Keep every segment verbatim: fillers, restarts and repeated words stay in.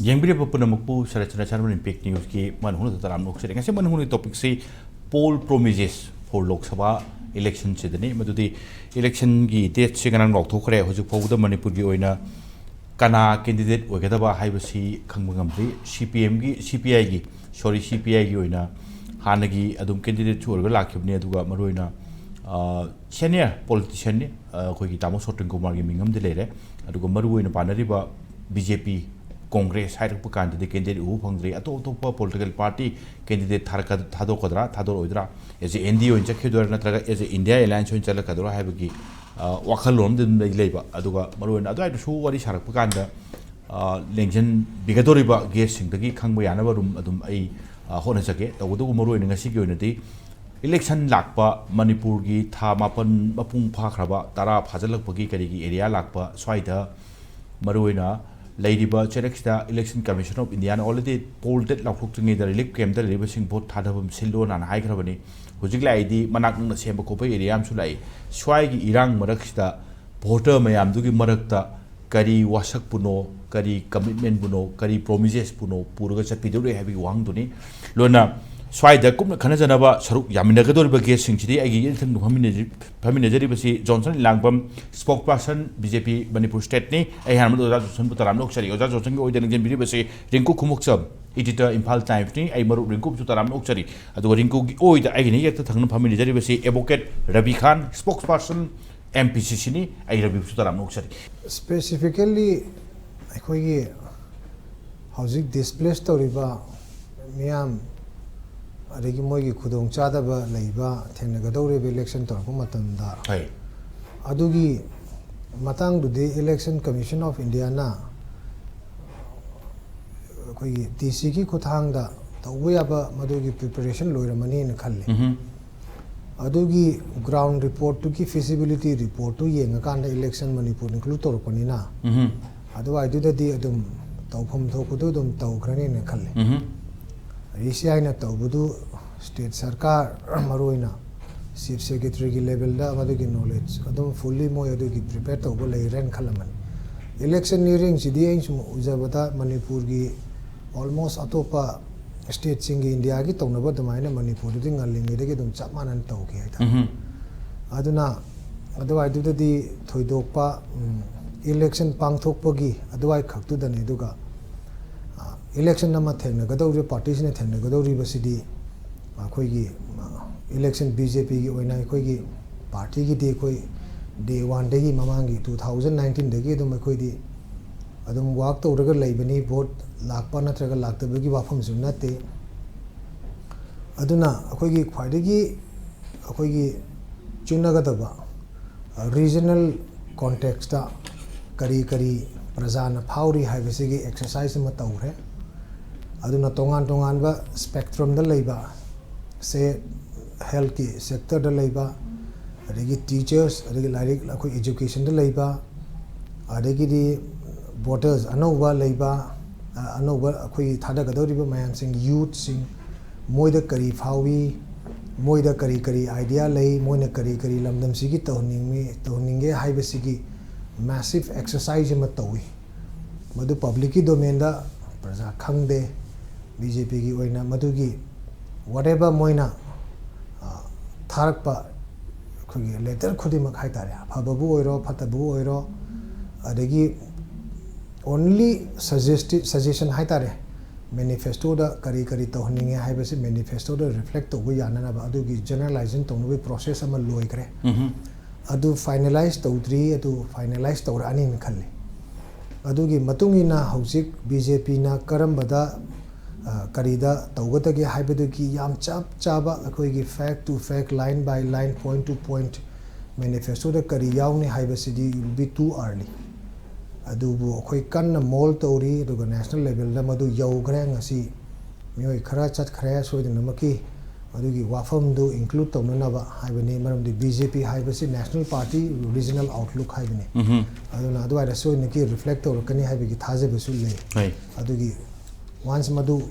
ꯌꯦꯡꯕꯤꯔꯤꯕ ꯄꯨꯝꯅꯃꯛꯄꯨ ꯁꯔꯠꯆꯟꯗ꯭ꯔ ꯁꯔꯃꯟ ꯏꯝꯄꯦꯛ ꯅ꯭ꯌꯨꯁꯀꯤ ꯃꯅꯨꯡꯗ ꯇꯔꯥꯝꯅ ꯑꯣꯛꯆꯔꯤ꯫ ꯉꯁꯤ ꯃꯅꯨꯡꯒꯤ ꯇꯣꯄꯤꯛꯁꯤ poll promises for Lok Sabha ꯏꯂꯦꯛꯁꯟꯁꯤꯗꯅꯤ꯫ ꯃꯗꯨꯗꯤ ꯏꯂꯦꯛꯁꯟꯒꯤ ꯗꯦꯠꯁꯤ ꯉꯔꯥꯡ ꯂꯥꯎꯊꯣꯛꯈ꯭ꯔꯦ꯫ ꯍꯧꯖꯤꯛ ꯐꯥꯎꯕꯗ ꯃꯅꯤꯄꯨꯔꯒꯤ ꯑꯣꯏꯅ ꯀꯅꯥ ꯀꯦꯟꯗꯤꯗꯦꯠ ꯑꯣꯏꯒꯗꯕ ꯍꯥꯏꯕꯁꯤ ꯈꯪꯕ ꯉꯝꯗ꯭ꯔꯤ꯫ ꯁꯤ ꯄꯤ ꯑꯦꯝꯒꯤ, ꯁꯤ ꯄꯤ ꯑꯥꯏꯒꯤ, ꯁꯣꯔꯤ, ꯁꯤ ꯄꯤ ꯑꯥꯏꯒꯤ ꯑꯣꯏꯅ ꯍꯥꯟꯅꯒꯤ ꯑꯗꯨꯝ ꯀꯦꯟꯗꯤꯗꯦꯠꯁꯨ ꯑꯣꯏꯔꯒ ꯂꯥꯛꯈꯤꯕꯅꯤ꯫ ꯑꯗꯨꯒ ꯃꯔꯨꯑꯣꯏꯅ ꯁꯦꯅꯤꯌꯔ ꯄꯣꯂꯤꯇꯤꯁꯤꯌꯟꯅꯤ꯫ ꯑꯩꯈꯣꯏꯒꯤ ꯇꯥꯃꯣ ꯁꯣꯇꯟ ꯀꯨꯃꯥꯔꯒꯤ ꯃꯤꯡ ꯑꯃꯗꯤ ꯂꯩꯔꯦ꯫ ꯑꯗꯨꯒ ꯃꯔꯨꯑꯣꯏꯅ ꯄꯥꯟꯅꯔꯤꯕ ꯕꯤ ꯖꯦ ꯄꯤ, ꯀꯣꯡꯒ꯭ꯔꯦꯁ ꯍꯥꯏꯔꯛꯄ ꯀꯥꯟꯗꯗꯤ ꯀꯦꯟꯗꯤꯗꯦꯠ ꯎꯕ ꯐꯪꯗ꯭ꯔꯤ꯫ ꯑꯇꯣꯞ ꯑꯇꯣꯞꯄ ꯄꯣꯂꯤꯇꯤꯀꯦꯜ ꯄꯥꯔꯇꯤ ꯀꯦꯟꯗꯤꯗꯦꯠ ꯊꯥꯔꯛꯀ-, ꯊꯥꯗꯣꯛꯀꯗ꯭ꯔꯥ, ꯊꯥꯗꯣꯔꯛꯑꯣꯏꯗ꯭ꯔꯥ, ꯑꯦꯁ ꯑꯦ ꯑꯦꯟ ꯗꯤ ꯑꯣꯏꯅ ꯆꯠꯈꯤꯗꯣꯏꯔꯥ, ꯅꯠꯇ꯭ꯔꯒ ꯑꯦꯁ ꯑꯦ ꯏꯟꯗꯤꯌꯥ ꯑꯦꯂꯥꯌꯟꯁ ꯑꯣꯏꯅ ꯆꯠꯂꯛꯀꯗꯣꯏꯔꯥ ꯍꯥꯏꯕꯒꯤ, ꯑ, ꯋꯥꯈꯜꯂꯣꯟ ꯑꯃꯗꯤ ꯑꯗꯨꯝ ꯂꯩ-, ꯂꯩꯕ꯫ ꯑꯗꯨꯒ ꯃꯔꯨꯑꯣꯏꯅ ꯑꯗꯨꯋꯥꯏꯗꯁꯨ ꯋꯥꯔꯤ ꯁꯥꯔꯛꯄ ꯀꯥꯟꯗ, ꯑ, ꯂꯦꯡꯖꯟꯕꯤꯒꯗꯧꯔꯤꯕ ꯒꯦꯁꯁꯤꯡꯗꯒꯤ ꯈꯪꯕ ꯌꯥꯅꯕ ꯑꯗꯨꯝ, ꯑꯗꯨꯝ ꯑꯩ, ꯑ, ꯍꯣꯠꯅꯖꯒꯦ꯫ ꯇꯧꯕꯇꯕꯨ ꯃꯔꯨꯑꯣꯏꯅ ꯉꯁꯤꯒꯤ ꯑꯣꯏꯅꯗꯤ ꯏꯂꯦꯛꯁꯟ ꯂꯥꯛꯄ ꯃꯅꯤꯄꯨꯔꯒꯤ ꯊꯥ ꯃꯥꯄꯟ ꯃꯄꯨꯡ ꯐꯥꯈ꯭ꯔꯕ, ꯇꯔꯥ ꯐꯥꯖꯤꯜꯂꯛꯄꯒꯤ ꯀꯔꯤꯒꯤ ꯑꯦꯔꯤꯌꯥ ꯂꯥꯛꯄ ꯁ꯭ꯋꯥꯏꯗ ꯃꯔꯨꯑꯣꯏꯅ ꯂꯩꯔꯤꯕ ꯆꯩꯔꯛꯁꯤꯗ Election Commission of Indiaꯅ already poll date ꯂꯥꯎꯊꯣꯛꯇ꯭ꯔꯤꯉꯩꯗ relief campꯇ ꯂꯩꯔꯤꯕꯁꯤꯡ ꯚꯣꯠ ꯊꯥꯗꯐꯝ ꯁꯤꯜꯂꯣꯅ ꯍꯥꯟꯅ ꯍꯥꯏꯈ꯭ꯔꯕꯅꯤ꯫ ꯍꯧꯖꯤꯛ ꯂꯥꯛꯏꯗꯤ ꯃꯅꯥꯛ ꯅꯛꯅ ꯁꯦꯝꯕ ꯈꯣꯠꯄ ꯑꯦꯔꯤꯌꯥ ꯑꯃꯁꯨ ꯂꯥꯛꯏ꯫ ꯁ꯭ꯋꯥꯏꯒꯤ ꯏꯔꯥꯡ ꯃꯔꯛꯁꯤꯗ ꯚꯣꯇꯔ ꯃꯌꯥꯝꯗꯨꯒꯤ ꯃꯔꯛꯇ ꯀꯔꯤ ꯋꯥꯁꯛꯄꯨꯅꯣ, ꯀꯔꯤ ꯀꯃꯤꯠꯃꯦꯟꯕꯨꯅꯣ, ꯀꯔꯤ ꯄ꯭ꯔꯣꯃꯤꯁꯦꯁꯄꯨꯅꯣ ꯄꯨꯔꯒ ꯆꯠꯄꯤꯗꯧꯔꯤ ꯍꯥꯏꯕꯒꯤ ꯋꯥꯍꯪꯗꯨꯅꯤ꯫ ꯂꯣꯏꯅ ꯁ꯭ꯋꯥꯏꯗ ꯀꯨꯞꯅ ꯈꯟꯅꯖꯅꯕ ꯁꯔꯨꯛ ꯌꯥꯃꯤꯟꯅꯒꯗꯧꯔꯤꯕ ꯒꯦꯁꯁꯤꯡꯁꯤꯗꯤ ꯑꯩꯒꯤ ꯏꯊꯪꯗ ꯐꯝꯃꯤꯟꯅꯖ-, ꯐꯝꯃꯤꯟꯅꯖꯔꯤꯕꯁꯤ Johnson Elangbam, spokesperson B J P Manipur stateꯅꯤ꯫ ꯑꯩ ꯍꯥꯟꯅ ꯃꯗꯨ ꯑꯣꯖꯥ ꯖꯣꯟꯁꯟꯕꯨ ꯇꯔꯥꯝꯅ ꯑꯣꯛꯆꯔꯤ꯫ ꯑꯣꯖꯥ ꯖꯣꯟꯁꯟꯒꯤ ꯑꯣꯏꯗ ꯂꯦꯡꯖꯟꯕꯤꯔꯤꯕꯁꯤ ꯔꯤꯡꯀꯨ ꯈꯨꯃꯨꯛꯆꯝ, editor, ꯏꯝꯐꯥꯜ ꯇꯥꯏꯝꯁꯅꯤ꯫ ꯑꯩ ꯃꯔꯨꯞ ꯔꯤꯡꯀꯨꯕꯨꯁꯨ ꯇꯔꯥꯝꯅ ꯑꯣꯛꯆꯔꯤ꯫ ꯑꯗꯨꯒ ꯔꯤꯡꯀꯨꯒꯤ ꯑꯣꯏꯗ ꯑꯩꯒꯤ ꯅꯦꯛ ꯌꯦꯠꯇ ꯊꯪꯅ ꯐꯝꯃꯤꯟꯅꯖꯔꯤꯕꯁꯤ advocate ꯔꯕꯤ ꯈꯥꯟ, spokesperson M P C Cꯅꯤ꯫ ꯑꯩ ꯔꯕꯤꯕꯨꯁꯨ ꯇꯔꯥꯝꯅ ꯑꯣꯛꯆꯔꯤ꯫ Specifically ꯑꯩꯈꯣꯏꯒꯤ ꯍꯧꯖꯤꯛ displace ꯇꯧꯔꯤꯕ ꯃꯤꯌꯥꯝ, ꯑꯗꯒꯤ ꯃꯣꯏꯒꯤ ꯈꯨꯗꯣꯡꯆꯥꯗꯕ ꯂꯩꯕ ꯊꯦꯡꯅꯒꯗꯧꯔꯤꯕ election ꯇꯧꯔꯛꯄ ꯃꯇꯝꯗ, ꯍꯣꯏ꯫ ꯑꯗꯨꯒꯤ ꯃꯇꯥꯡꯗꯨꯗꯤ Election Commission of Indiaꯅ ꯑꯩꯈꯣꯏꯒꯤ D Cꯒꯤ ꯈꯨꯠꯊꯥꯡꯗ ꯇꯧꯕ ꯌꯥꯕ ꯃꯗꯨꯒꯤ preparation ꯂꯣꯏꯔꯝꯃꯅꯤꯅ ꯈꯜꯂꯤ꯫ ꯎꯝꯍꯨꯝ꯫ ꯑꯗꯨꯒꯤ ground reportꯇꯨꯒꯤ feasibility reportꯇꯨ ꯌꯦꯡꯉꯀꯥꯟꯗ election ꯃꯅꯤꯄꯨꯔ include ꯇꯧꯔꯛꯄꯅꯤꯅ, ꯎꯝꯍꯨꯝ꯫ ꯑꯗꯨꯋꯥꯏꯗꯨꯗꯗꯤ ꯑꯗꯨꯝ ꯇꯧꯐꯝ ꯊꯣꯛꯄꯗꯨ ꯑꯗꯨꯝ ꯇꯧꯈ꯭ꯔꯅꯤꯅ ꯈꯜꯂꯤ꯫ ꯎꯝꯍꯨꯝ꯫ ꯑꯩꯁꯤ ꯍꯥꯏꯅ ꯇꯧꯕꯗꯨ state ꯁꯔꯀꯥꯔ, ꯃꯔꯨꯑꯣꯏꯅ Chief Secretaryꯒꯤ levelꯗ ꯃꯗꯨꯒꯤ knowledge ꯑꯗꯨꯝ fully ꯃꯣꯏ ꯑꯗꯨꯒꯤ prepare ꯇꯧꯕ ꯂꯩꯔꯦꯅ ꯈꯜꯂꯝꯕꯅꯤ꯫ Election ꯅꯤꯔꯦꯡꯁꯤꯗꯤ ꯑꯩꯅ ꯁꯨꯝ ꯎꯖꯕꯗ ꯃꯅꯤꯄꯨꯔꯒꯤ almost ꯑꯇꯣꯞꯄ stateꯁꯤꯡꯒꯤ, ꯏꯟꯗꯤꯌꯥꯒꯤ ꯇꯧꯅꯕ ꯑꯗꯨꯃꯥꯏꯅ ꯃꯅꯤꯄꯨꯔꯗꯗꯤ ꯉꯜꯂꯤꯉꯩꯗꯒꯤ ꯑꯗꯨꯝ ꯆꯞ ꯃꯥꯟꯅꯅ ꯇꯧꯈꯤ ꯍꯥꯏꯇꯥꯔꯦ꯫ ꯑꯗꯨꯅ ꯑꯗꯨꯋꯥꯏꯗꯨꯗꯗꯤ ꯊꯣꯏꯗꯣꯛꯄ election ꯄꯥꯡꯊꯣꯛꯄꯒꯤ ꯑꯗꯨꯋꯥꯏ ꯈꯛꯇꯨꯗꯅꯤ꯫ ꯑꯗꯨꯒ election ꯑꯃ ꯊꯦꯡꯅꯒꯗꯧꯔꯤꯕ, partyꯁꯤꯅ ꯊꯦꯡꯅꯒꯗꯧꯔꯤꯕꯁꯤꯗꯤ ꯑꯩꯈꯣꯏꯒꯤ election, BJPꯒꯤ ꯑꯣꯏꯅ ꯑꯩꯈꯣꯏꯒꯤ partyꯒꯤꯗꯤ ꯑꯩꯈꯣꯏ day oneꯗꯒꯤ, ꯃꯃꯥꯡꯒꯤ two thousand nineteenꯗꯒꯤ ꯑꯗꯨꯝ ꯑꯩꯈꯣꯏꯗꯤ ꯑꯗꯨꯝ work ꯇꯧꯔꯒ ꯂꯩꯕꯅꯤ꯫ Vote ꯂꯥꯛꯄ ꯅꯠꯇ꯭ꯔꯒ ꯂꯥꯛꯇꯕꯒꯤ ꯋꯥꯐꯝꯁꯨ ꯅꯠꯇꯦ꯫ ꯑꯗꯨꯅ ꯑꯩꯈꯣꯏꯒꯤ ꯈ꯭ꯋꯥꯏꯗꯒꯤ ꯑꯩꯈꯣꯏꯒꯤ ꯆꯨꯅꯒꯗꯕ regional contextꯇ ꯀꯔꯤ ꯀꯔꯤ ꯄ꯭ꯔꯖꯥꯅ ꯐꯥꯎꯔꯤ ꯍꯥꯏꯕꯁꯤꯒꯤ exercise ꯑꯃ ꯇꯧꯈ꯭ꯔꯦ꯫ ꯑꯗꯨꯅ ꯇꯣꯉꯥꯟ ꯇꯣꯉꯥꯟꯕ spectrumꯗ ꯂꯩꯕ, ꯁꯦ healthꯀꯤ sectorꯗ ꯂꯩꯕ, ꯑꯗꯒꯤ teachers, ꯑꯗꯒꯤ ꯂꯥꯏꯔꯤꯛ, ꯑꯩꯈꯣꯏ educationꯗ ꯂꯩꯕ, ꯑꯗꯒꯤꯗꯤ voters ꯑꯅꯧꯕ ꯂꯩꯕ, ꯑꯅꯧꯕ ꯑꯩꯈꯣꯏꯒꯤ ꯊꯥꯗꯒꯗꯧꯔꯤꯕ ꯃꯌꯥꯝꯁꯤꯡ, youthꯁꯤꯡ, ꯃꯣꯏꯗ ꯀꯔꯤ ꯐꯥꯎꯏ, ꯃꯣꯏꯗ ꯀꯔꯤ ꯀꯔꯤ idea ꯂꯩ, ꯃꯣꯏꯅ ꯀꯔꯤ ꯀꯔꯤ ꯂꯝꯗꯝꯁꯤꯒꯤ ꯇꯧꯍꯟꯅꯤꯡꯉꯤ, ꯇꯧꯍꯟꯅꯤꯡꯒꯦ ꯍꯥꯏꯕꯁꯤꯒꯤ massive exercise ꯑꯃ ꯇꯧꯏ꯫ ꯃꯗꯨ publicꯀꯤ domainꯗ ꯄ꯭ꯔꯖꯥ ꯈꯪꯗꯦ꯫ BJPꯒꯤ ꯑꯣꯏꯅ ꯃꯗꯨꯒꯤ whatever ꯃꯣꯏꯅ ꯊꯥꯔꯛꯄ ꯑꯩꯈꯣꯏꯒꯤ letter ꯈꯨꯗꯤꯡꯃꯛ ꯍꯥꯏꯇꯥꯔꯦ, ꯑꯐꯕꯕꯨ ꯑꯣꯏꯔꯣ, ꯐꯠꯇꯕꯕꯨ ꯑꯣꯏꯔꯣ, ꯑꯗꯒꯤ only suggested, suggestion ꯍꯥꯏꯇꯥꯔꯦ, manifestoꯗ ꯀꯔꯤ ꯀꯔꯤ ꯇꯧꯍꯟꯅꯤꯡꯉꯦ ꯍꯥꯏꯕꯁꯤ manifestoꯗ reflect ꯇꯧꯕ ꯌꯥꯅꯅꯕ ꯑꯗꯨꯒꯤ generalization ꯇꯧꯅꯕꯒꯤ process ꯑꯃ ꯂꯣꯏꯈ꯭ꯔꯦ꯫ ꯑꯗꯨ finalize ꯇꯧꯗ꯭ꯔꯤ, ꯑꯗꯨ finalize ꯇꯧꯔꯛꯑꯅꯤꯅ ꯈꯜꯂꯤ꯫ ꯑꯗꯨꯒꯤ ꯃꯇꯨꯡ ꯏꯟꯅ ꯍꯧꯖꯤꯛ BJPꯅ ꯀꯔꯝꯕꯗ ꯀꯔꯤꯗ ꯇꯧꯒꯗꯒꯦ ꯍꯥꯏꯕꯗꯨꯒꯤ ꯌꯥꯝ ꯆꯞ ꯆꯥꯕ ꯑꯩꯈꯣꯏꯒꯤ fact to fact, line by line, point to point manifestoꯗ ꯀꯔꯤ ꯌꯥꯎꯅꯤ ꯍꯥꯏꯕꯁꯤꯗꯤ will be too early꯫ ꯑꯗꯨꯕꯨ ꯑꯩꯈꯣꯏ ꯀꯟꯅ mould ꯇꯧꯔꯤ, ꯑꯗꯨꯒ national levelꯗ ꯃꯗꯨ ꯌꯧꯈ꯭ꯔꯦ꯫ ꯉꯁꯤ ꯃꯤꯑꯣꯏ ꯈꯔ ꯆꯠꯈ꯭ꯔꯦ ꯁꯣꯏꯗꯅꯃꯛꯀꯤ꯫ ꯑꯗꯨꯒꯤ ꯋꯥꯐꯝꯗꯨ include ꯇꯧꯅꯅꯕ ꯍꯥꯏꯕꯅꯤ, ꯃꯔꯝꯗꯤ BJP ꯍꯥꯏꯕꯁꯤ national party, regional outlook ꯍꯥꯏꯕꯅꯤ꯫ ꯑꯗꯨꯅ ꯑꯗꯨꯋꯥꯏꯗ ꯁꯣꯏꯗꯅꯀꯤ reflect ꯇꯧꯔꯛꯀꯅꯤ ꯍꯥꯏꯕꯒꯤ ꯊꯥꯖꯕꯁꯨ ꯂꯩ꯫ ꯑꯗꯨꯒꯤ once ꯃꯗꯨ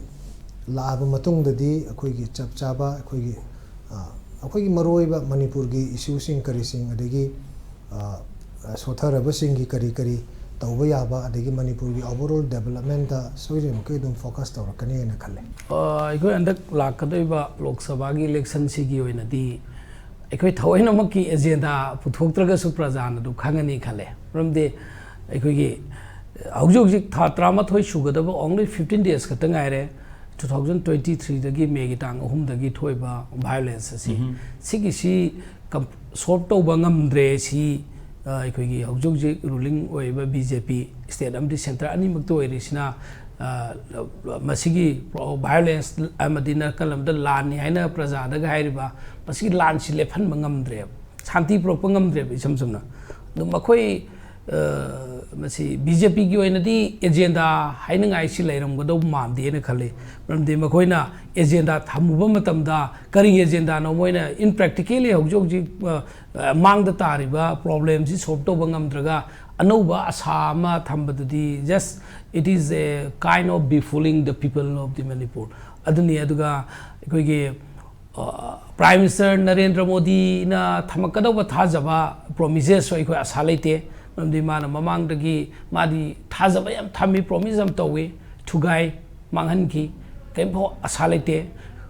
ꯂꯥꯛꯑꯕ ꯃꯇꯨꯡꯗꯗꯤ ꯑꯩꯈꯣꯏꯒꯤ ꯆꯞ ꯆꯥꯕ ꯑꯩꯈꯣꯏꯒꯤ, ꯑ, ꯑꯩꯈꯣꯏꯒꯤ ꯃꯔꯨꯑꯣꯏꯕ ꯃꯅꯤꯄꯨꯔꯒꯤ issueꯁꯤꯡ ꯀꯔꯤꯁꯤꯡ, ꯑꯗꯒꯤ, ꯑ, ꯁꯣꯠꯊꯔꯕꯁꯤꯡꯒꯤ ꯀꯔꯤ ꯀꯔꯤ ꯇꯧꯕ ꯌꯥꯕ, ꯑꯗꯒꯤ ꯃꯅꯤꯄꯨꯔꯒꯤ overall developmentꯇ ꯁꯣꯏꯗꯅꯃꯛꯀꯤ ꯑꯗꯨꯝ focus ꯇꯧꯔꯛꯀꯅꯤ ꯍꯥꯏꯅ ꯈꯜꯂꯦ꯫ ꯑ, ꯑꯩꯈꯣꯏ ꯍꯟꯗꯛ ꯂꯥꯛꯀꯗꯧꯔꯤꯕ ꯂꯣꯛ ꯁꯚꯥꯒꯤ electionꯁꯤꯒꯤ ꯑꯣꯏꯅꯗꯤ ꯑꯩꯈꯣꯏ ꯊꯑꯣꯏꯅꯃꯛꯀꯤ agenda ꯄꯨꯊꯣꯛꯇ꯭ꯔꯒꯁꯨ ꯄ꯭ꯔꯖꯥꯅ ꯑꯗꯨꯝ ꯈꯪꯒꯅꯤ ꯈꯜꯂꯦ꯫ ꯃꯔꯝꯗꯤ ꯑꯩꯈꯣꯏꯒꯤ ꯍꯧꯖꯤꯛ ꯍꯧꯖꯤꯛ ꯊꯥ ꯇꯔꯥꯃꯥꯊꯣꯏ ꯁꯨꯒꯗꯕ, only fifteen days ꯈꯛꯇ ꯉꯥꯏꯔꯦ꯫ Two thousand twenty threeꯗꯒꯤ ꯃꯦꯒꯤ ꯇꯥꯡ ꯑꯍꯨꯝꯗꯒꯤ ꯊꯣꯛꯏꯕ violence ꯑꯁꯤ, ꯁꯤꯒꯤꯁꯤ ꯀꯝ-, solve ꯇꯧꯕ ꯉꯝꯗ꯭ꯔꯦ꯫ ꯁꯤ, ꯑ, ꯑꯩꯈꯣꯏꯒꯤ ꯍꯧꯖꯤꯛ ꯍꯧꯖꯤꯛ ruling ꯑꯣꯏꯔꯤꯕ BJP, state ꯑꯃꯗꯤ centre ꯑꯅꯤꯃꯛꯇ ꯑꯣꯏꯔꯤꯁꯤꯅ, ꯑ, ꯃꯁꯤꯒꯤ violence ꯑꯃꯗꯤ ꯅꯥꯀꯜ ꯑꯃꯗ ꯂꯥꯟꯅꯤ ꯍꯥꯏꯅ ꯄ꯭ꯔꯖꯥꯗꯒ ꯍꯥꯏꯔꯤꯕ ꯃꯁꯤꯒꯤ ꯂꯥꯟꯁꯤ ꯂꯦꯞꯍꯟꯕ ꯉꯝꯗ꯭ꯔꯦꯕ, ꯁꯥꯟꯇꯤ ꯄꯨꯔꯛꯄ ꯉꯝꯗ꯭ꯔꯦꯕ꯫ ꯏꯁꯝ ꯁꯝꯅ ꯑꯗꯨꯝ ꯃꯈꯣꯏ, ꯑ, ꯃꯁꯤ BJPꯒꯤ ꯑꯣꯏꯅꯗꯤ agenda ꯍꯥꯏꯅꯉꯥꯏꯁꯤ ꯂꯩꯔꯝꯒꯗꯧꯕ ꯃꯥꯟꯗꯦꯅ ꯈꯜꯂꯤ꯫ ꯃꯔꯝꯗꯤ ꯃꯈꯣꯏꯅ agenda ꯊꯝꯃꯨꯕ ꯃꯇꯝꯗ ꯀꯔꯤ agendaꯅꯣ ꯃꯣꯏꯅ in practically ꯍꯧꯖꯤꯛ ꯍꯧꯖꯤꯛ, ꯑ, ꯑ, ꯃꯥꯡꯗ ꯇꯥꯔꯤꯕ problemꯁꯤ solve ꯇꯧꯕ ꯉꯝꯗ꯭ꯔꯒ ꯑꯅꯧꯕ ꯑꯁꯥ ꯑꯃ ꯊꯝꯕꯗꯨꯗꯤ just it is a kind of befooling the people of the Manipur ꯑꯗꯨꯅꯤ꯫ ꯑꯗꯨꯒ ꯑꯩꯈꯣꯏꯒꯤ, ꯑ, Prime Minister ꯅꯔꯦꯟꯗ꯭ꯔ ꯃꯣꯗꯤꯅ ꯊꯝꯃꯛꯀꯗꯧꯕ ꯊꯥꯖꯕ promisesꯁꯨ ꯑꯩꯈꯣꯏ ꯑꯁꯥ ꯂꯩꯇꯦ꯫ ꯃꯔꯝꯗꯤ ꯃꯥꯅ ꯃꯃꯥꯡꯗꯒꯤ ꯃꯥꯗꯤ ꯊꯥꯖꯕ ꯌꯥꯝ ꯊꯝꯃꯤ, promise ꯌꯥꯝ ꯇꯧꯏ, ꯊꯨꯒꯥꯏ, ꯃꯥꯡꯍꯟꯈꯤ, ꯀꯔꯤꯝꯐꯥꯎ ꯑꯁꯥ ꯂꯩꯇꯦ꯫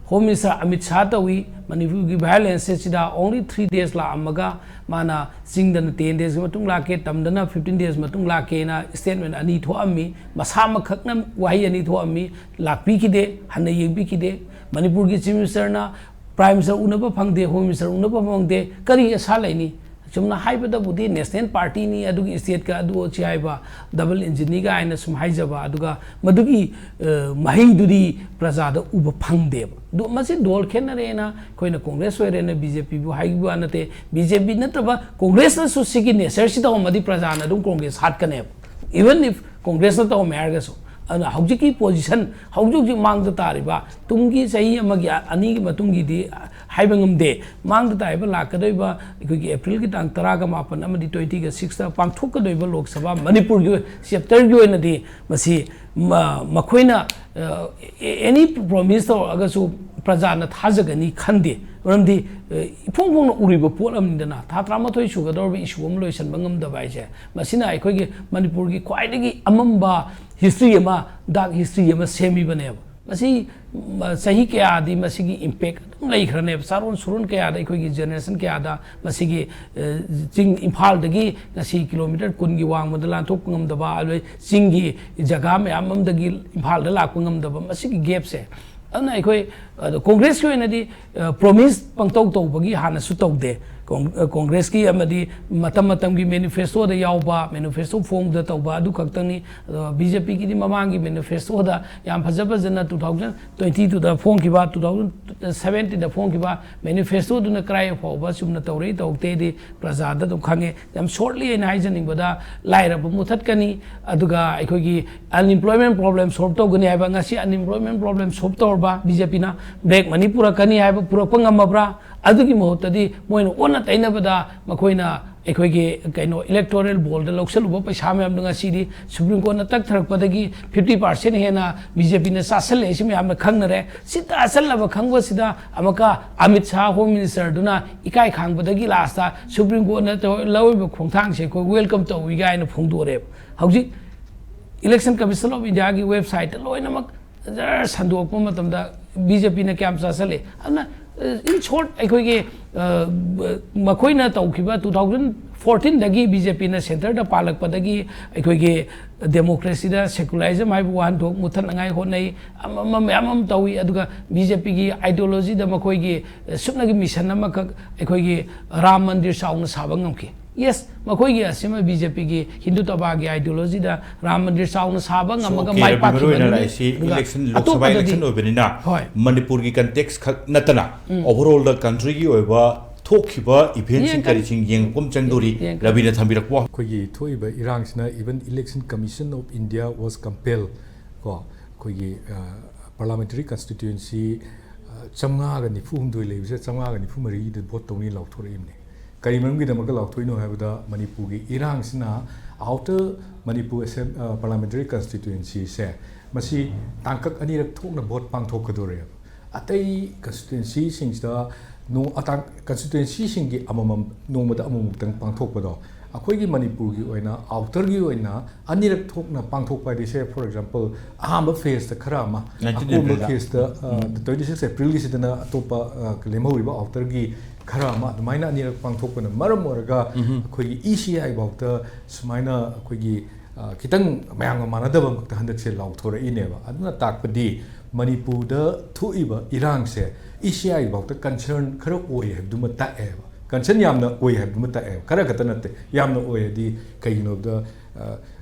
Home Minister ꯑꯃꯤꯠ ꯁꯥꯍ ꯇꯧꯏ, ꯃꯅꯤꯄꯨꯔꯒꯤ violence ꯑꯁꯤꯗ only three days ꯂꯥꯛꯑꯝꯃꯒ ꯃꯥꯅ ꯆꯤꯡꯗꯅ ten days ꯃꯇꯨꯡ ꯂꯥꯛꯀꯦ, ꯇꯝꯗꯅ fifteen days ꯃꯇꯨꯡ ꯂꯥꯛꯀꯦꯅ statement ꯑꯅꯤ ꯊꯣꯛꯑꯝꯃꯤ꯫ ꯃꯁꯥꯃꯛꯈꯛꯅ ꯋꯥꯍꯩ ꯑꯅꯤ ꯊꯣꯛꯑꯝꯃꯤ, ꯂꯥꯛꯄꯤꯈꯤꯗꯦ, ꯍꯟꯅ ꯌꯦꯡꯕꯤꯈꯤꯗꯦ꯫ ꯃꯅꯤꯄꯨꯔꯒꯤ Chief Ministerꯅ Prime Minister ꯎꯅꯕ ꯐꯪꯗꯦ, Home Minister ꯎꯅꯕ ꯐꯪꯗꯦ, ꯀꯔꯤ ꯑꯁꯥ ꯂꯩꯅꯤ? ꯆꯨꯝꯅ ꯍꯥꯏꯕꯗꯕꯨꯗꯤ national partyꯅꯤ, ꯑꯗꯨꯒꯤ stateꯀ ꯑꯗꯨ ꯁꯤ ꯍꯥꯏꯕ double engineꯅꯤꯒ ꯍꯥꯏꯅ ꯁꯨꯝ ꯍꯥꯏꯖꯕ, ꯑꯗꯨꯒ ꯃꯗꯨꯒꯤ, ꯑ, ꯃꯍꯩꯗꯨꯗꯤ ꯄ꯭ꯔꯖꯥꯗ ꯎꯕ ꯐꯪꯗꯦꯕ꯫ ꯑꯗꯨ ꯃꯁꯤ ꯗꯣꯜ ꯈꯦꯠꯅꯔꯦꯅ ꯑꯩꯈꯣꯏꯅ Congress ꯑꯣꯏꯔꯦꯅ BJPꯕꯨ ꯍꯥꯏꯕ ꯋꯥ ꯅꯠꯇꯦ꯫ BJP ꯅꯠꯇꯕ Congressꯅꯁꯨ ꯁꯤꯒꯤ natureꯁꯤ ꯇꯧꯔꯝꯃꯗꯤ ꯄ꯭ꯔꯖꯥꯅ ꯑꯗꯨꯝ Congress ꯍꯥꯠꯀꯅꯦꯕ, even if Congressꯅ ꯇꯧꯔꯝꯃꯦ ꯍꯥꯏꯔꯒꯁꯨ꯫ ꯑꯗꯨꯅ ꯍꯧꯖꯤꯛꯀꯤ position, ꯍꯧꯖꯤꯛ ꯍꯧꯖꯤꯛ ꯃꯥꯡꯗ ꯇꯥꯔꯤꯕ, ꯇꯨꯡꯒꯤ ꯆꯍꯤ ꯑꯃꯒꯤ, ꯑꯅꯤꯒꯤ ꯃꯇꯨꯡꯒꯤꯗꯤ ꯍꯥꯏꯕ ꯉꯝꯗꯦ꯫ ꯃꯥꯡꯗ ꯇꯥꯔꯤꯕ ꯂꯥꯛꯀꯗꯧꯔꯤꯕ ꯑꯩꯈꯣꯏꯒꯤ Aprilꯒꯤ ꯇꯥꯡ ꯇꯔꯥꯒ ꯃꯥꯄꯟ ꯑꯃꯗꯤ twentyꯒ sixꯇ ꯄꯥꯡꯊꯣꯛꯀꯗꯧꯔꯤꯕ ꯂꯣꯛ ꯁꯚꯥ ꯃꯅꯤꯄꯨꯔꯒꯤ chapterꯒꯤ ꯑꯣꯏꯅꯗꯤ ꯃꯁꯤ ꯃ-, ꯃꯈꯣꯏꯅ ꯑꯦꯅꯤ ꯄ꯭ꯔꯣꯃꯤꯁ ꯇꯧꯔꯛꯑꯒꯁꯨ ꯄ꯭ꯔꯖꯥꯅ ꯊꯥꯖꯒꯅꯤ ꯈꯟꯗꯦ꯫ ꯃꯔꯝꯗꯤ ꯏꯐꯣꯡ ꯐꯣꯡꯅ ꯎꯔꯤꯕ ꯄꯣꯠ ꯑꯃꯅꯤꯗꯅ꯫ ꯊꯥ ꯇꯔꯥꯃꯥꯊꯣꯏ ꯁꯨꯒꯗꯧꯔꯕ ꯏꯁꯨ ꯑꯃ ꯂꯣꯏꯁꯤꯟꯕ ꯉꯝꯗꯕ ꯍꯥꯏꯁꯦ, ꯃꯁꯤꯅ ꯑꯩꯈꯣꯏꯒꯤ ꯃꯅꯤꯄꯨꯔꯒꯤ ꯈ꯭ꯋꯥꯏꯗꯒꯤ ꯑꯃꯝꯕ ꯍꯤꯁꯇ꯭ꯔꯤ ꯑꯃ, ꯗꯥꯛ ꯍꯤꯁꯇ꯭ꯔꯤ ꯑꯃ ꯁꯦꯝꯃꯤꯕꯅꯦꯕ꯫ ꯃꯁꯤ ꯆꯍꯤ ꯀꯌꯥꯗꯤ ꯃꯁꯤꯒꯤ ꯏꯝꯄꯦꯛ ꯑꯗꯨꯝ ꯂꯩꯈ꯭ꯔꯅꯦꯕ꯫ ꯆꯥꯔꯣꯟ ꯁꯨꯔꯣꯟ ꯀꯌꯥꯗ, ꯑꯩꯈꯣꯏꯒꯤ ꯖꯦꯅꯦꯔꯦꯁꯟ ꯀꯌꯥꯗ ꯃꯁꯤꯒꯤ ꯆꯤꯡ, ꯏꯝꯐꯥꯜꯗꯒꯤ ꯉꯁꯤ ꯀꯤꯂꯣꯃꯤꯇꯔ ꯀꯨꯟꯒꯤ ꯋꯥꯡꯃꯗ ꯂꯥꯟꯊꯣꯛꯄ ꯉꯝꯗꯕ, ꯑꯗꯨꯗꯩ ꯆꯤꯡꯒꯤ ꯖꯒꯥ ꯃꯌꯥꯝ ꯑꯃꯗꯒꯤ ꯏꯝꯐꯥꯜꯗ ꯂꯥꯛꯄ ꯉꯝꯗꯕ, ꯃꯁꯤꯒꯤ ꯒꯦꯞꯁꯦ꯫ ꯑꯗꯨꯅ ꯑꯩꯈꯣꯏ, ꯑꯗꯣ ꯀꯣꯡꯒ꯭ꯔꯦꯁꯀꯤ ꯑꯣꯏꯅꯗꯤ ꯄ꯭ꯔꯣꯃꯤꯁ ꯄꯪꯇꯧ ꯇꯧꯕꯒꯤ ꯍꯥꯟꯅꯁꯨ ꯇꯧꯗꯦ꯫ ꯀꯣꯡ-, ꯀꯣꯡꯒ꯭ꯔꯦꯁꯀꯤ ꯑꯃꯗꯤ ꯃꯇꯝ ꯃꯇꯝꯒꯤ ꯃꯦꯅꯤꯐꯦꯁꯇꯣꯗ ꯌꯥꯎꯕ, ꯃꯦꯅꯤꯐꯦꯁꯇꯣ ꯐꯣꯡꯕꯗ ꯇꯧꯕ, ꯑꯗꯨ ꯈꯛꯇꯅꯤ꯫ ꯑꯗꯣ ꯕꯤ ꯖꯦ ꯄꯤꯒꯤꯗꯤ ꯃꯃꯥꯡꯒꯤ ꯃꯦꯅꯤꯐꯦꯁꯇꯣꯗ ꯌꯥꯝ ꯐꯖ ꯐꯖꯅ two thousand twenty two ꯗ ꯐꯣꯡꯈꯤꯕ, two thousand seventeen ꯗ ꯐꯣꯡꯈꯤꯕ ꯃꯦꯅꯤꯐꯦꯁꯇꯣꯗꯨꯅ ꯀꯔꯥꯏ ꯐꯥꯎꯕ ꯆꯨꯝꯅ ꯇꯧꯔꯤ ꯇꯧꯔꯛꯇꯦꯗꯤ ꯄ꯭ꯔꯖꯥꯗ ꯑꯗꯨꯝ ꯈꯪꯉꯦ꯫ ꯌꯥꯝ ꯁꯣꯔꯠꯂꯤ ꯑꯩꯅ ꯍꯥꯏꯖꯅꯤꯡꯕꯗ, ꯂꯥꯏꯔꯕ ꯃꯨꯊꯠꯀꯅꯤ, ꯑꯗꯨꯒ ꯑꯩꯈꯣꯏꯒꯤ ꯑꯟꯏꯝꯄ꯭ꯂꯣꯏꯃꯦꯟ ꯄ꯭ꯔꯣꯕ꯭ꯂꯦꯝ ꯁꯣꯜꯕ ꯇꯧꯒꯅꯤ ꯍꯥꯏꯕ, ꯉꯁꯤ ꯑꯟꯏꯝꯄ꯭ꯂꯣꯏꯃꯦꯟ ꯄ꯭ꯔꯣꯕ꯭ꯂꯦꯝ ꯁꯣꯜꯕ ꯇꯧꯔꯕ ꯕꯤ ꯖꯦ ꯄꯤꯅ? ꯕ꯭ꯂꯦꯛ ꯃꯅꯤ ꯄꯨꯔꯛꯀꯅꯤ ꯍꯥꯏꯕ ꯄꯨꯔꯛꯄ ꯉꯝꯃꯕ꯭ꯔꯥ? ꯑꯗꯨꯒꯤ ꯃꯍꯨꯠꯇꯗꯤ ꯃꯣꯏꯅ ꯑꯣꯟꯅ ꯇꯩꯅꯕꯗ ꯃꯈꯣꯏꯅ ꯑꯩꯈꯣꯏꯒꯤ ꯀꯩꯅꯣ ꯏꯂꯦꯛꯇꯣꯔꯦꯜ ꯕꯣꯜꯗ ꯂꯧꯁꯜꯂꯨꯕ ꯄꯩꯁꯥ ꯃꯌꯥꯝꯗꯣ ꯉꯁꯤꯗꯤ ꯁꯨꯄ꯭ꯔꯤꯝ ꯀꯣꯔꯠꯅ ꯇꯛꯊꯔꯛꯄꯗꯒꯤ fifty percent ꯍꯦꯟꯅ ꯕꯤ ꯖꯦ ꯄꯤꯅ ꯆꯥꯁꯜꯂꯦ꯫ ꯁꯤ ꯃꯌꯥꯝꯅ ꯈꯪꯅꯔꯦ꯫ ꯁꯤ ꯆꯥꯁꯜꯂꯕ ꯈꯪꯕꯁꯤꯗ ꯑꯃꯨꯛꯀ ꯑꯃꯤꯠ ꯁꯥꯍ ꯍꯣꯝ ꯃꯤꯅꯤꯁꯇꯔꯗꯨꯅ ꯏꯀꯥꯏ ꯈꯥꯡꯕꯗꯒꯤ ꯂꯥꯁꯇ ꯁꯨꯄ꯭ꯔꯤꯝ ꯀꯣꯔꯠꯅ ꯇꯧ-, ꯂꯧꯔꯤꯕ ꯈꯣꯡꯊꯥꯡꯁꯦ ꯑꯩꯈꯣꯏ ꯋꯦꯜꯀꯝ ꯇꯧꯏ ꯀꯥꯏꯅ ꯐꯣꯡꯗꯣꯔꯛꯑꯦꯕ꯫ ꯍꯧꯖꯤꯛ ꯏꯂꯦꯛꯁꯟ ꯀꯃꯤꯁꯟ ꯑꯣꯐ ꯏꯟꯗꯤꯌꯥꯒꯤ ꯋꯦꯕꯁꯥꯏꯠꯇ ꯂꯣꯏꯅꯃꯛ ꯖꯔ ꯁꯟꯗꯣꯛꯄ ꯃꯇꯝꯗ ꯕꯤ ꯖꯦ ꯄꯤꯅ ꯀꯌꯥꯝ ꯆꯥꯁꯜꯂꯤ? ꯑꯗꯨꯅ, in short, ꯑꯩꯈꯣꯏꯒꯤ, ꯑ, ꯃꯈꯣꯏꯅ ꯇꯧꯈꯤꯕ two thousand fourteen ꯗꯒꯤ ꯕꯤ ꯖꯦ ꯄꯤꯅ ꯁꯦꯟꯇꯔꯗ ꯄꯥꯜꯂꯛꯄꯗꯒꯤ ꯑꯩꯈꯣꯏꯒꯤ ꯗꯦꯃꯣꯀ꯭ꯔꯦꯁꯤꯗ ꯁꯦꯀꯨꯂꯔꯤꯖꯝ ꯍꯥꯏꯕ ꯋꯥꯍꯟꯊꯣꯛ ꯃꯨꯊꯠꯅꯉꯥꯏ ꯍꯣꯠꯅꯩ, ꯑꯃ, ꯑꯃ ꯃꯌꯥꯝ ꯑꯃ ꯇꯧꯏ꯫ ꯑꯗꯨꯒ ꯕꯤ ꯖꯦ ꯄꯤꯒꯤ ꯑꯥꯏꯗꯤꯌꯣꯂꯣꯖꯤꯗ ꯃꯈꯣꯏꯒꯤ ꯁꯨꯞꯅꯒꯤ ꯃꯤꯁꯟ ꯑꯃꯈꯛ, ꯑꯩꯈꯣꯏꯒꯤ ꯔꯥꯝ ꯃꯟꯗꯤꯔ ꯆꯥꯎꯅ ꯁꯥꯕ ꯉꯝꯈꯤ꯫ ꯌꯦꯁ, ꯃꯈꯣꯏꯒꯤ ꯑꯁꯤꯃ ꯕꯤ ꯖꯦ ꯄꯤꯒꯤ ꯍꯤꯟꯗꯨ ꯇꯕꯥꯒꯤ ꯑꯥꯏꯗꯤꯌꯣꯂꯣꯖꯤꯗ ꯔꯥꯝ ꯃꯟꯗꯤꯔ ꯆꯥꯎꯅ ꯁꯥꯕ ꯉꯝꯃꯒ ꯑꯣꯀꯦ, ꯃꯥꯏ ꯔꯕꯤ, ꯃꯔꯨ ꯑꯣꯏꯅ ꯄꯥꯛꯈꯤꯕꯅꯤ꯫ ꯂꯥꯛꯏꯁꯤ ꯑꯗꯨꯒ ꯏꯂꯦꯛꯁꯟ, ꯂꯣꯛ ꯁꯚꯥ ꯑꯇꯣꯞꯄꯗꯗꯤ ꯏꯂꯦꯛꯁꯟ ꯑꯣꯏꯕꯅꯤꯅ ꯍꯣꯏ꯫ ꯃꯅꯤꯄꯨꯔꯒꯤ ꯀꯟꯇꯦꯛꯁ ꯈꯛ ꯅꯠꯇꯅ ꯎꯝ꯫ ꯑꯣꯚꯔꯑꯣꯜꯗ ꯀꯟꯇ꯭ꯔꯤꯒꯤ ꯑꯣꯏꯕ ꯊꯣꯛꯈꯤꯕ ꯏꯚꯦꯟꯁꯤꯡ ꯌꯦꯡꯀꯅꯤ꯫ ꯀꯔꯤꯁꯤꯡ ꯌꯦꯡꯕ ꯄꯨꯝ ꯆꯪꯗꯣꯔꯤ꯫ ꯌꯦꯡꯀꯅꯤ꯫ ꯔꯕꯤꯅ ꯊꯝꯕꯤꯔꯛꯄ꯫ ꯑꯩꯈꯣꯏꯒꯤ ꯊꯣꯛꯏꯕ ꯏꯔꯥꯡꯁꯤꯅ even Election Commission of India was compelled ꯀꯣ, ꯑꯩꯈꯣꯏꯒꯤ, ꯑ, parliamentary constituency, ꯑ, ꯆꯥꯝꯃꯉꯥꯒ ꯅꯤꯐꯨ ꯍꯨꯝꯗꯣꯏ ꯂꯩꯕꯁꯦ ꯆꯥꯝꯃꯉꯥꯒ ꯅꯤꯐꯨ ꯃꯔꯤꯗ ꯚꯣꯠ ꯇꯧꯅꯤ ꯂꯥꯎꯊꯣꯔꯛꯏꯕꯅꯤ꯫ ꯀꯔꯤ ꯃꯔꯝꯒꯤꯗꯃꯛꯇ ꯂꯥꯎꯊꯣꯛꯏꯅꯣ ꯍꯥꯏꯕꯗ, ꯃꯅꯤꯄꯨꯔꯒꯤ ꯏꯔꯥꯡꯁꯤꯅ Outer Manipur Assem- ꯑ, Parliamentary Constituency ꯁꯦ, ꯃꯁꯤ ꯇꯥꯡꯀꯛ ꯑꯅꯤꯔꯛ ꯊꯣꯛꯅ ꯚꯣꯠ ꯄꯥꯡꯊꯣꯛꯀꯗꯣꯔꯦꯕ꯫ ꯑꯇꯩ ꯀꯟꯁꯇꯤꯇ꯭ꯋꯦꯟꯁꯤꯁꯤꯡꯁꯤꯗ ꯅꯣꯡ- ꯑꯇꯥꯡ- ꯀꯟꯁꯇꯤꯇ꯭ꯋꯦꯟꯁꯤꯁꯤꯡꯒꯤ ꯑꯃꯃꯝ, ꯅꯣꯡꯃꯗ ꯑꯃꯃꯨꯛꯇꯪ ꯄꯥꯡꯊꯣꯛꯄꯗꯣ, ꯑꯩꯈꯣꯏꯒꯤ ꯃꯅꯤꯄꯨꯔꯒꯤ ꯑꯣꯏꯅ ꯑꯥꯎꯇꯔꯒꯤ ꯑꯣꯏꯅ ꯑꯅꯤꯔꯛ ꯊꯣꯛꯅ ꯄꯥꯡꯊꯣꯛꯄ ꯍꯥꯏꯗꯤ, ꯁꯦ, for example, ꯑꯍꯥꯟꯕ ꯐꯦꯁꯇ ꯈꯔ ꯑꯃ, nineteen ꯑꯀꯣꯟꯕ April ꯗ꯫ ꯐꯦꯁꯇ, ꯑ, ꯎꯝ꯫ Twenty six April ꯒꯤꯁꯤꯗꯅ ꯑꯇꯣꯞꯄ, ꯑ, ꯂꯦꯝꯍꯧꯔꯤꯕ ꯑꯥꯎꯇꯔꯒꯤ ꯈꯔ ꯑꯃ, ꯑꯗꯨꯃꯥꯏꯅ ꯑꯅꯤꯔꯛ ꯄꯥꯡꯊꯣꯛꯄꯅ ꯃꯔꯝ ꯑꯣꯏꯔꯒ, ꯎꯝ꯫ ꯑꯩꯈꯣꯏꯒꯤ E C I ꯐꯥꯎꯗ ꯁꯨꯃꯥꯏꯅ ꯑꯩꯈꯣꯏꯒꯤ, ꯑ, ꯈꯤꯇꯪ ꯃꯌꯥꯝꯒ ꯃꯥꯟꯅꯗꯕ ꯑꯃꯈꯛꯇ ꯍꯟꯗꯛꯁꯦ ꯂꯥꯎꯊꯣꯔꯛꯏꯅꯦꯕ꯫ ꯑꯗꯨꯅ ꯇꯥꯛꯄꯗꯤ ꯃꯅꯤꯄꯨꯔꯗ ꯊꯣꯛꯏꯕ ꯏꯔꯥꯡꯁꯦ E C I ꯐꯥꯎꯗ concern ꯈꯔ ꯑꯣꯏ ꯍꯥꯏꯕꯗꯨꯃ ꯇꯥꯛꯑꯦꯕ꯫ Concern ꯌꯥꯝꯅ ꯑꯣꯏ ꯍꯥꯏꯕꯗꯨꯃ ꯇꯥꯛꯑꯦꯕ꯫ ꯈꯔ ꯈꯛꯇ ꯅꯠꯇꯦ, ꯌꯥꯝꯅ ꯑꯣꯏ ꯍꯥꯏꯗꯤ ꯀꯩꯒꯤꯅꯣꯗ, ꯑ,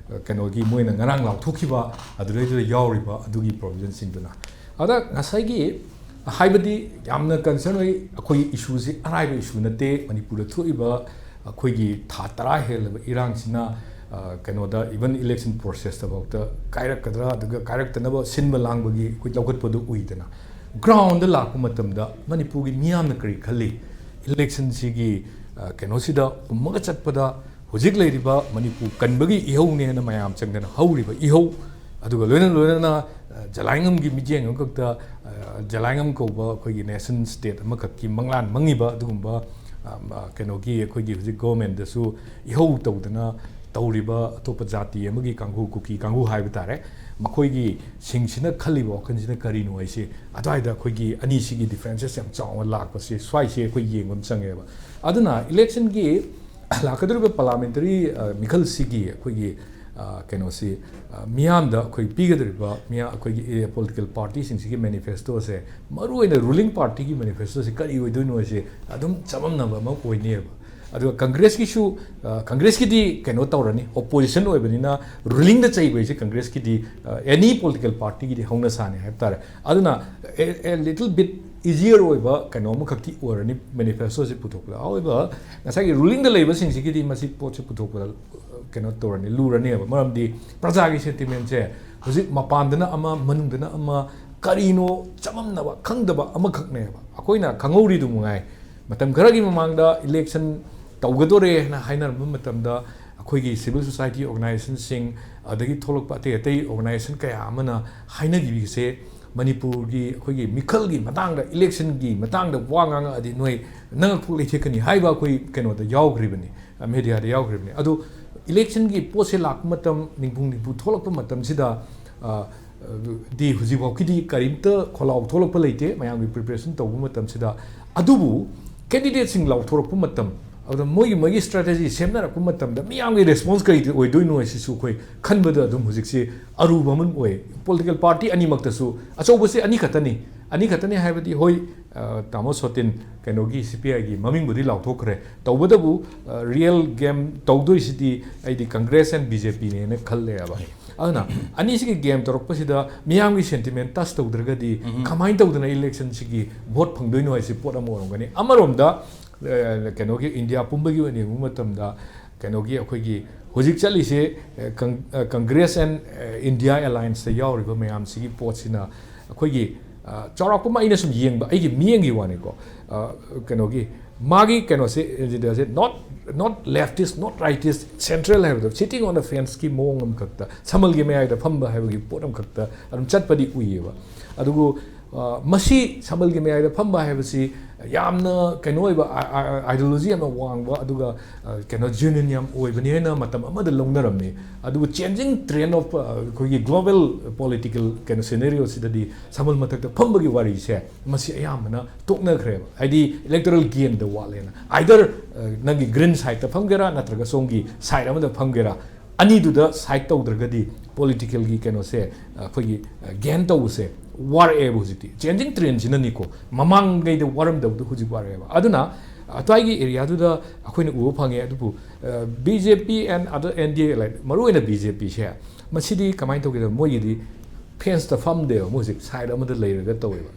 ꯀꯩꯅꯣꯒꯤ ꯃꯣꯏꯅ ꯉꯔꯥꯡ ꯂꯥꯎꯊꯣꯛꯈꯤꯕ ꯑꯗꯨꯗꯩꯗꯨꯗ ꯌꯥꯎꯔꯤꯕ ꯑꯗꯨꯒꯤ provision ꯁꯤꯡꯗꯨꯅ꯫ ꯑꯗ ꯉꯁꯥꯏꯒꯤ ꯍꯥꯏꯕꯗꯤ ꯌꯥꯝꯅ concern ꯑꯣꯏ, ꯑꯩꯈꯣꯏꯒꯤ issue ꯁꯤ ꯑꯔꯥꯏꯕ issue ꯅꯠꯇꯦ꯫ ꯃꯅꯤꯄꯨꯔꯗ ꯊꯣꯛꯏꯕ ꯑꯩꯈꯣꯏꯒꯤ ꯊꯥ ꯇꯔꯥ ꯍꯦꯜꯂꯕ ꯏꯔꯥꯡꯁꯤꯅ, ꯑ, ꯀꯩꯅꯣꯗ, even election process ꯇ ꯐꯥꯎꯗ ꯀꯥꯏꯔꯛꯀꯗ꯭ꯔꯥ, ꯑꯗꯨꯒ ꯀꯥꯏꯔꯛꯇꯅꯕ ꯁꯤꯟꯕ ꯂꯥꯡꯕꯒꯤ ꯑꯩꯈꯣꯏ ꯂꯧꯈꯠꯄꯗꯨ ꯎꯏꯗꯅ꯫ Ground ꯗ ꯂꯥꯛꯄ ꯃꯇꯝꯗ ꯃꯅꯤꯄꯨꯔꯒꯤ ꯃꯤꯌꯥꯝꯅ ꯀꯔꯤ ꯈꯜꯂꯤ? Election ꯁꯤꯒꯤ, ꯑ, ꯀꯩꯅꯣꯁꯤꯗ ꯍꯨꯝꯃꯒ ꯆꯠꯄꯗ ꯍꯧꯖꯤꯛ ꯂꯩꯔꯤꯕ ꯃꯅꯤꯄꯨꯔ ꯀꯟꯕꯒꯤ ꯏꯍꯧꯅꯦꯅ ꯃꯌꯥꯝ ꯆꯪꯗꯅ ꯍꯧꯔꯤꯕ ꯏꯍꯧ, ꯑꯗꯨꯒ ꯂꯣꯏꯅ ꯂꯣꯏꯅꯅ, ꯑ, ꯖꯂꯥꯏꯉꯝꯒꯤ ꯃꯤꯠꯌꯦꯡ ꯑꯃꯈꯛꯇ, ꯑ, ꯖꯂꯥꯏꯉꯝ ꯀꯧꯕ ꯑꯩꯈꯣꯏꯒꯤ nation state ꯑꯃꯈꯛꯀꯤ ꯃꯪꯂꯥꯟ ꯃꯪꯉꯤꯕ ꯑꯗꯨꯒꯨꯝꯕ, ꯑ, ꯑ, ꯀꯩꯅꯣꯒꯤ ꯑꯩꯈꯣꯏꯒꯤ ꯍꯧꯖꯤꯛ government ꯇꯁꯨ ꯏꯍꯧ ꯇꯧꯗꯅ ꯇꯧꯔꯤꯕ ꯑꯇꯣꯞꯄ ꯖꯥꯇꯤ ꯑꯃꯒꯤ ꯀꯥꯡꯕꯨ, ꯀꯨꯀꯤ ꯀꯥꯡꯕꯨ ꯍꯥꯏꯕ ꯇꯥꯔꯦ, ꯃꯈꯣꯏꯒꯤ ꯁꯤꯡꯁꯤꯅ ꯈꯜꯂꯤꯕ ꯋꯥꯈꯜꯁꯤꯅ ꯀꯔꯤꯅꯣ ꯍꯥꯏꯁꯦ, ꯑꯗꯨꯋꯥꯏꯗ ꯑꯩꯈꯣꯏꯒꯤ ꯑꯅꯤꯁꯤꯒꯤ differences ꯌꯥꯝ ꯆꯥꯎꯅ ꯂꯥꯛꯄꯁꯦ, ꯁ꯭ꯋꯥꯏꯁꯦ ꯑꯩꯈꯣꯏ ꯌꯦꯡꯕ ꯑꯃ ꯆꯪꯉꯦꯕ꯫ ꯑꯗꯨꯅ election ꯒꯤ ꯂꯥꯛꯀꯗꯧꯔꯤꯕ parliamentary, ꯑ, ꯃꯤꯈꯜꯁꯤꯒꯤ ꯑꯩꯈꯣꯏꯒꯤ, ꯑ, ꯀꯩꯅꯣꯁꯤ, ꯑ, ꯃꯤꯌꯥꯝꯗ ꯑꯩꯈꯣꯏ ꯄꯤꯒꯗꯧꯔꯤꯕ, ꯃꯤꯌꯥ-, ꯑꯩꯈꯣꯏꯒꯤ, ꯑꯦ, political party ꯁꯤꯡꯁꯤꯒꯤ manifesto ꯁꯦ, ꯃꯔꯨꯑꯣꯏꯅ ruling party ꯒꯤ manifesto ꯁꯦ ꯀꯔꯤ ꯑꯣꯏꯗꯣꯏꯅꯣ ꯍꯥꯏꯁꯦ ꯑꯗꯨꯝ ꯆꯃꯝꯅꯕ ꯑꯃ ꯑꯣꯏꯅꯦꯕ꯫ ꯑꯗꯨꯒ Congress ꯀꯤꯁꯨ, ꯑ, Congress ꯀꯤꯗꯤ ꯀꯩꯅꯣ ꯇꯧꯔꯅꯤ, opposition ꯑꯣꯏꯕꯅꯤꯅ ruling ꯗ ꯆꯩꯕ ꯍꯥꯏꯁꯦ Congress ꯀꯤꯗꯤ, ꯑ, any political party ꯒꯤꯗꯤ ꯍꯧꯅ ꯁꯥꯅꯤ ꯍꯥꯏꯕ ꯇꯥꯔꯦ꯫ ꯑꯗꯨꯅ a, a little bit easier ꯑꯣꯏꯕ ꯀꯩꯅꯣ ꯑꯃꯈꯛꯇꯤ ꯑꯣꯏꯔꯅꯤ manifesto ꯁꯤ ꯄꯨꯊꯣꯛꯄꯗ꯫ ꯑꯑꯣꯏꯕ ꯉꯁꯥꯏꯒꯤ ruling ꯗ ꯂꯩꯕꯁꯤꯡꯁꯤꯒꯤꯗꯤ ꯃꯁꯤ ꯄꯣꯠꯁꯤ ꯄꯨꯊꯣꯛꯄꯗ, ꯑ, ꯀꯩꯅꯣ ꯇꯧꯔꯅꯤ, ꯂꯨꯔꯅꯦꯕ꯫ ꯃꯔꯝꯗꯤ ꯄ꯭ꯔꯖꯥꯒꯤ sentiment ꯁꯦ ꯍꯧꯖꯤꯛ ꯃꯄꯥꯟꯗꯅ ꯑꯃ, ꯃꯅꯨꯡꯗꯅ ꯑꯃ, ꯀꯔꯤꯅꯣ ꯆꯃꯝꯅꯕ ꯈꯪꯗꯕ ꯑꯃꯈꯛꯅꯦꯕ꯫ ꯑꯩꯈꯣꯏꯅ ꯈꯪꯍꯧꯔꯤꯗꯨ ꯃꯉꯥꯏ, ꯃꯇꯝ ꯈꯔꯒꯤ ꯃꯃꯥꯡꯗ election ꯇꯧꯒꯗꯣꯔꯦ ꯍꯥꯏꯅ ꯍꯥꯏꯅꯔꯝꯕ ꯃꯇꯝꯗ, ꯑꯩꯈꯣꯏ ꯑꯩꯈꯣꯏꯒꯤ civil society organizationꯁꯤꯡ, ꯑꯗꯒꯤ ꯊꯣꯛꯂꯛꯄ ꯑꯇꯩ ꯑꯇꯩ organization ꯀꯌꯥ ꯑꯃꯅ ꯍꯥꯏꯅꯈꯤꯕꯁꯦ, ꯃꯅꯤꯄꯨꯔꯒꯤ ꯑꯩꯈꯣꯏꯒꯤ ꯃꯤꯈꯜꯒꯤ ꯃꯇꯥꯡꯗ, electionꯒꯤ ꯃꯇꯥꯡꯗ ꯋꯥ ꯉꯥꯡꯉꯛꯑꯗꯤ ꯅꯣꯏ ꯅꯉꯛ ꯄꯨꯛ ꯂꯩꯊꯦꯛꯀꯅꯤ ꯍꯥꯏꯕ ꯑꯩꯈꯣꯏ ꯀꯩꯅꯣꯗ ꯌꯥꯎꯈ꯭ꯔꯤꯕꯅꯤ, mediaꯗ ꯌꯥꯎꯈ꯭ꯔꯤꯕꯅꯤ꯫ ꯑꯗꯣ electionꯒꯤ ꯄꯣꯠꯁꯦ ꯂꯥꯛꯄ ꯃꯇꯝ, ꯅꯤꯡꯄꯨꯡ ꯅꯤꯡꯄꯨ ꯊꯣꯛꯂꯛꯄ ꯃꯇꯝꯁꯤꯗ, ꯑ, ꯗꯤ ꯍꯧꯖꯤꯛꯐꯥꯎꯒꯤꯗꯤ ꯀꯔꯤꯝꯇ ꯈꯣꯜꯂꯥꯎ ꯊꯣꯛꯂꯛꯄ ꯂꯩꯇꯦ ꯃꯌꯥꯝꯒꯤ preparation ꯇꯧꯕ ꯃꯇꯝꯁꯤꯗ꯫ ꯑꯗꯨꯕꯨ candidateꯁꯤꯡ ꯂꯥꯎꯊꯣꯔꯛꯄ ꯃꯇꯝ, ꯑꯗꯨꯗ ꯃꯣꯏꯒꯤ, ꯃꯣꯏꯒꯤ strategy ꯁꯦꯝꯅꯔꯛꯄ ꯃꯇꯝꯗ ꯃꯤꯌꯥꯝꯒꯤ response ꯀꯔꯤ ꯑꯣꯏꯗꯣꯏꯅꯣ ꯍꯥꯏꯁꯤꯁꯨ ꯑꯩꯈꯣꯏ ꯈꯟꯕꯗ ꯑꯗꯨꯝ ꯍꯧꯖꯤꯛꯁꯤ ꯑꯔꯨꯕ ꯑꯃ ꯑꯣꯏ꯫ Political party ꯑꯅꯤꯃꯛꯇꯁꯨ, ꯑꯆꯧꯕꯁꯦ ꯑꯅꯤꯈꯛꯇꯅꯤ, ꯑꯅꯤꯈꯛꯇꯅꯤ ꯍꯥꯏꯕꯗꯤ, ꯍꯣꯏ, ꯑ, ꯇꯥꯃꯣ ꯁꯣꯇꯤꯟ ꯀꯩꯅꯣꯒꯤ CPIꯒꯤ ꯃꯃꯤꯡꯕꯨꯗꯤ ꯂꯥꯎꯊꯣꯛꯈ꯭ꯔꯦ, ꯇꯧꯕꯇꯕꯨ, ꯑ, real game ꯇꯧꯗꯣꯏꯁꯤꯗꯤ ꯑꯩꯗꯤ Congress and BJPꯅꯦꯅ ꯈꯜꯂꯦꯕ꯫ ꯑꯗꯨꯅ ꯑꯅꯤꯁꯤꯒꯤ game ꯇꯧꯔꯛꯄꯁꯤꯗ ꯃꯤꯌꯥꯝꯒꯤ sentiment touch ꯇꯧꯗ꯭ꯔꯒꯗꯤ ꯎꯝ꯫ ꯀꯃꯥꯏꯅ ꯇꯧꯗꯅ electionꯁꯤꯒꯤ vote ꯐꯪꯗꯣꯏꯅꯣ ꯍꯥꯏꯁꯤ ꯄꯣꯠ ꯑꯃ ꯑꯣꯏꯔꯝꯒꯅꯤ꯫ ꯑꯃꯔꯣꯝꯗ, ꯑ, ꯀꯩꯅꯣꯒꯤ India ꯄꯨꯝꯕꯒꯤ ꯑꯣꯏꯅ ꯌꯦꯡꯕ ꯃꯇꯝꯗ ꯀꯩꯅꯣꯒꯤ ꯑꯩꯈꯣꯏꯒꯤ ꯍꯧꯖꯤꯛ ꯆꯠꯂꯤꯁꯦ, ꯑ, Con-, ꯑ, Congress and, ꯑ, India Allianceꯇ ꯌꯥꯎꯔꯤꯕ ꯃꯌꯥꯝꯁꯤꯒꯤ ꯄꯣꯠꯁꯤꯅ ꯑꯩꯈꯣꯏꯒꯤ, ꯑ, ꯆꯥꯎꯔꯥꯛꯄ ꯑꯃ ꯑꯩꯅ ꯁꯨꯝ ꯌꯦꯡꯕ, ꯑꯩꯒꯤ ꯃꯤꯠꯌꯦꯡꯒꯤ ꯋꯥꯅꯤꯀꯣ, ꯑ, ꯀꯩꯅꯣꯒꯤ ꯃꯥꯒꯤ ꯀꯩꯅꯣꯁꯦ, agendaꯁꯦ not, not leftist, not rightist, central ꯍꯥꯏꯕꯗꯣ, sitting on the fenceꯀꯤ ꯃꯑꯣꯡ ꯑꯃꯈꯛꯇ, ꯁꯝꯕꯜꯒꯤ ꯃꯌꯥꯏꯗ ꯐꯝꯕ ꯍꯥꯏꯕꯒꯤ ꯄꯣꯠ ꯑꯃꯈꯛꯇ ꯑꯗꯨꯝ ꯆꯠꯄꯗꯤ ꯎꯏꯌꯦꯕ꯫ ꯑꯗꯨꯕꯨ, ꯑ, ꯃꯁꯤ ꯁꯝꯕꯜꯒꯤ ꯃꯌꯥꯏꯗ ꯐꯝꯕ ꯍꯥꯏꯕꯁꯤ ꯌꯥꯝꯅ ꯀꯩꯅꯣ ꯑꯣꯏꯕ, ꯑ, ꯑ, ideology ꯌꯥꯝꯅ ꯋꯥꯡꯕ, ꯑꯗꯨꯒ, ꯑ, ꯀꯩꯅꯣ genuine ꯌꯥꯝ ꯑꯣꯏꯕꯅꯦꯅ ꯃꯇꯝ ꯑꯃꯗ ꯂꯧꯅꯔꯝꯃꯤ꯫ ꯑꯗꯨꯕꯨ changing trend of, ꯑ, ꯑꯩꯈꯣꯏꯒꯤ global political ꯀꯩꯅꯣ scenarioꯁꯤꯗꯗꯤ ꯁꯝꯕꯜ ꯃꯊꯛꯇ ꯐꯝꯕꯒꯤ ꯋꯥꯔꯤꯁꯦ ꯃꯁꯤ ꯑꯌꯥꯝꯕꯅ ꯇꯣꯛꯅꯈ꯭ꯔꯦꯕ꯫ ꯍꯥꯏꯗꯤ electoral gainꯗ ꯋꯥꯠꯂꯦꯅ꯫ Either, ꯑ, ꯅꯪꯒꯤ green sideꯇ ꯐꯝꯒꯦꯔꯥ ꯅꯠꯇ꯭ꯔꯒ ꯁꯣꯝꯒꯤ side ꯑꯃꯗ ꯐꯝꯒꯦꯔꯥ, ꯑꯅꯤꯗꯨꯗ side ꯇꯧꯗ꯭ꯔꯒꯗꯤ politicalꯒꯤ ꯀꯩꯅꯣꯁꯦ, ꯑ, ꯑꯩꯈꯣꯏꯒꯤ, ꯑ, gain ꯇꯧꯕꯁꯦ ꯋꯥꯔꯛꯑꯦꯕ ꯍꯧꯖꯤꯛꯇꯤ꯫ Changing trendꯁꯤꯅꯅꯤꯀꯣ, ꯃꯃꯥꯡꯉꯩꯗ ꯋꯥꯔꯝꯗꯕꯗꯣ ꯍꯧꯖꯤꯛ ꯋꯥꯔꯛꯑꯦꯕ꯫ ꯑꯗꯨꯅ ꯑꯗ꯭ꯋꯥꯏꯒꯤ areaꯗꯨꯗ ꯑꯩꯈꯣꯏꯅ ꯎꯕ ꯐꯪꯉꯦ꯫ ꯑꯗꯨꯕꯨ, ꯑ, BJP and other NDA, like, ꯃꯔꯨꯑꯣꯏꯅ BJPꯁꯦ, ꯃꯁꯤꯗꯤ ꯀꯃꯥꯏꯅ ꯇꯧꯒꯦꯗ, ꯃꯣꯏꯒꯤꯗꯤ fenceꯇ ꯐꯝꯗꯦꯕ, ꯃꯣꯏ ꯍꯧꯖꯤꯛ side ꯑꯃꯗ ꯂꯩꯔꯒ ꯇꯧꯋꯦꯕ꯫